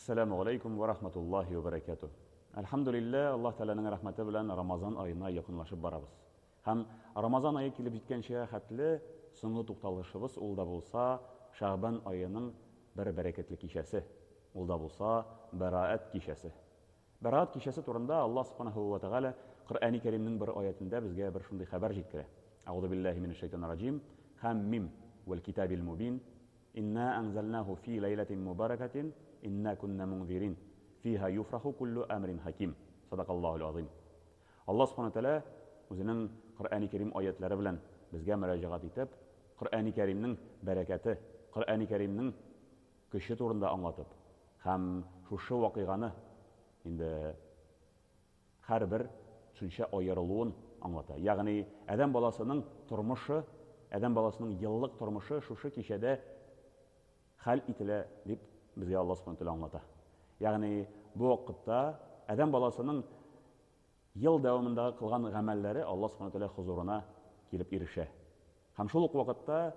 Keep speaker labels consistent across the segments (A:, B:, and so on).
A: Әссәламү галәйкүм вә рахматуллаһи вә бәрәкәтүһ. Әлхәмдүлилләһ, Аллаһ Тәгаләнең рәхмәте белән Рамазан аена якынлашып барабыз. Һәм Рамазан ае килеп җиткәнчегә хәтле соңгы тукталышыбыз ул да булса Шәгъбан аеның бер бәрәкәтле кичәсе, ул да булса Бәраәт кичәсе. Бәраәт кичәсе турында Аллаһ Сүбхәнәһү вә Тәгалә Коръәни Кәримнең бер аятендә безгә бер шундый хәбәр җиткерә. Әгъузу биллаһи минәш шәйтанир раҗим. Хәм-мим вәл китабил мубин. Инна әнзәлнәһу фи ләйләтин мубаракәтин, инна кунна мунзирин, фиһа юфраху куллу әмрин хәким. Садакаллаһул азыйм. Аллаһ Субхана Тәгалә үзенең Коръәни Кәрим аятлары белән безгә мөрәҗәгать итеп, Коръәни Кәримнең бәрәкәте, Коръәни Кәримнең көче турында аңлатып һәм шушы вакыйганы инде һәрбер төшенчә аерылуын аңлата. Ягъни адәм баласының тормышы, адәм баласының еллык тормышы шушы кичәдә хәл ителә, дип безгә Аллаһ Субхану Тәгалә аңлата. Ягъни бу вакытта адәм баласының ел дәвамындагы кылган гамәлләре Аллаһ Субхану Тәгалә хозурына килеп ирешә. Һәм шул ук вакытта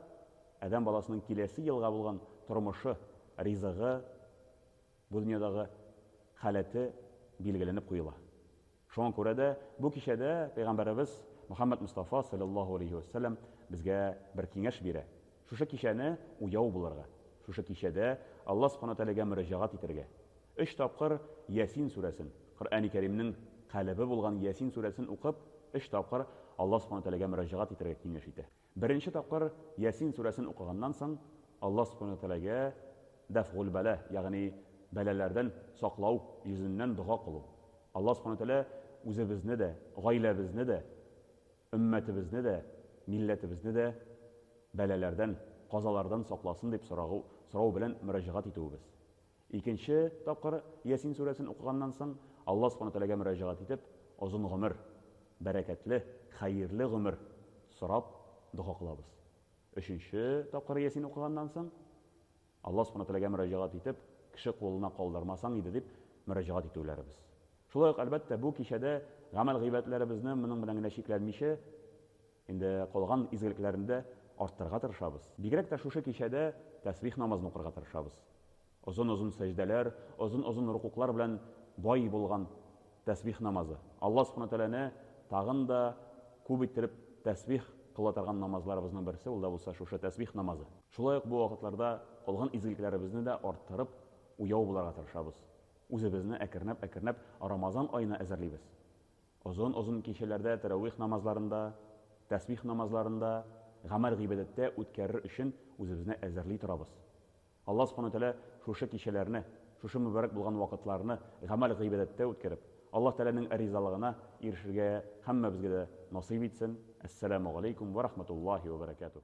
A: адәм баласының киләсе елга булган тормышы, ризыгы, Бу дөньядагы халәте билгеләнеп куела. Шуңа күрә дә бу кичәдә пәйгамбәребез Мөхәммәд Мостафа салләллаһу алейһи вә сәлләм безгә бер киңәш бирә, шушы кичәне уяу булырга, шушы кичәдә Аллаһ Субхана Тәгаләгә мөрәҗәгать итәргә. Өч тапкыр Ясин сүрәсен, Коръәни Кәримнең калебе булган Ясин сүрәсен укып, өч тапкыр Аллаһ Субхана Тәгаләгә мөрәҗәгать итәргә киңәш итә. Беренче тапкыр Ясин сүрәсен укыганнан соң, Аллаһ Сүбхәнәһү вә Тәгаләгә дәфгуль бәла, ягъни бәлаләрдән саклау йөзеннән дога кылу. Аллаһ Сүбхәнәһү вә Тәгалә үзебезне дә, гаиләбезне дә, өммәтебезне дә, милләтебезне дә бәлаләрдән, казалардан сакласын дип сорау, сорау белән мөрәҗәгать итүебез. Икенче тапкыр Ясин сүрәсен укыганнан соң, Аллаһ Сүбхәнәһү вә Тәгаләгә мөрәҗәгать итеп, озын гомер, бәрәкәтле, хәерле гомер сорап дога кылабыз. Өченче тапкыр Ясин укыганнан соң, Аллаһ Сүбхәнәһү вә Тәгаләгә мөрәҗәгать итеп, кеше кулына калдырмасаң иде дип мөрәҗәгать итүләребез. Шулай ук, әлбәттә, бу кичәдә гамәл-гыйбадәтләребезне моның белән генә чикләнмичә, инде калган изгелекләрне дә арттырырга тырышабыз. Бигрәк тә шушы кичәдә тәсбих намазын укырга тырышабыз. Озын-озын сәҗдәләр, озын-озын рукуклар белән бай булган тәсбих намазы. Аллаһ Субхана Тәгаләне тагын да күп иттереп тәсбих кыла торган намазларыбызның берсе ул да булса шушы тәсбих намазы. Шулай ук бу вакытларда кылган изгелекләребезне дә арттырып, уяу булырга тырышабыз. Үзебезне әкренләп-әкренләп Рамазан аена әзерлибез. Озын-озын кичәләрдә тәравих намазларында, тәсбих намазларында, гамәл-гыйбадәттә үткәрер өчен үзебезне әзерли торабыз. Аллаһ Субхана Тәгалә шушы кичәләрне, шушы мөбарәк булган вакытларны гамәл-гыйбадәттә үткәреп, Аллаһ Тәгаләнең ризалыгына ирешергә һәммәбезгә дә насыйп итсен. Әссәламү галәйкүм вә рахматуллаһи вә бәрәкәтүһ.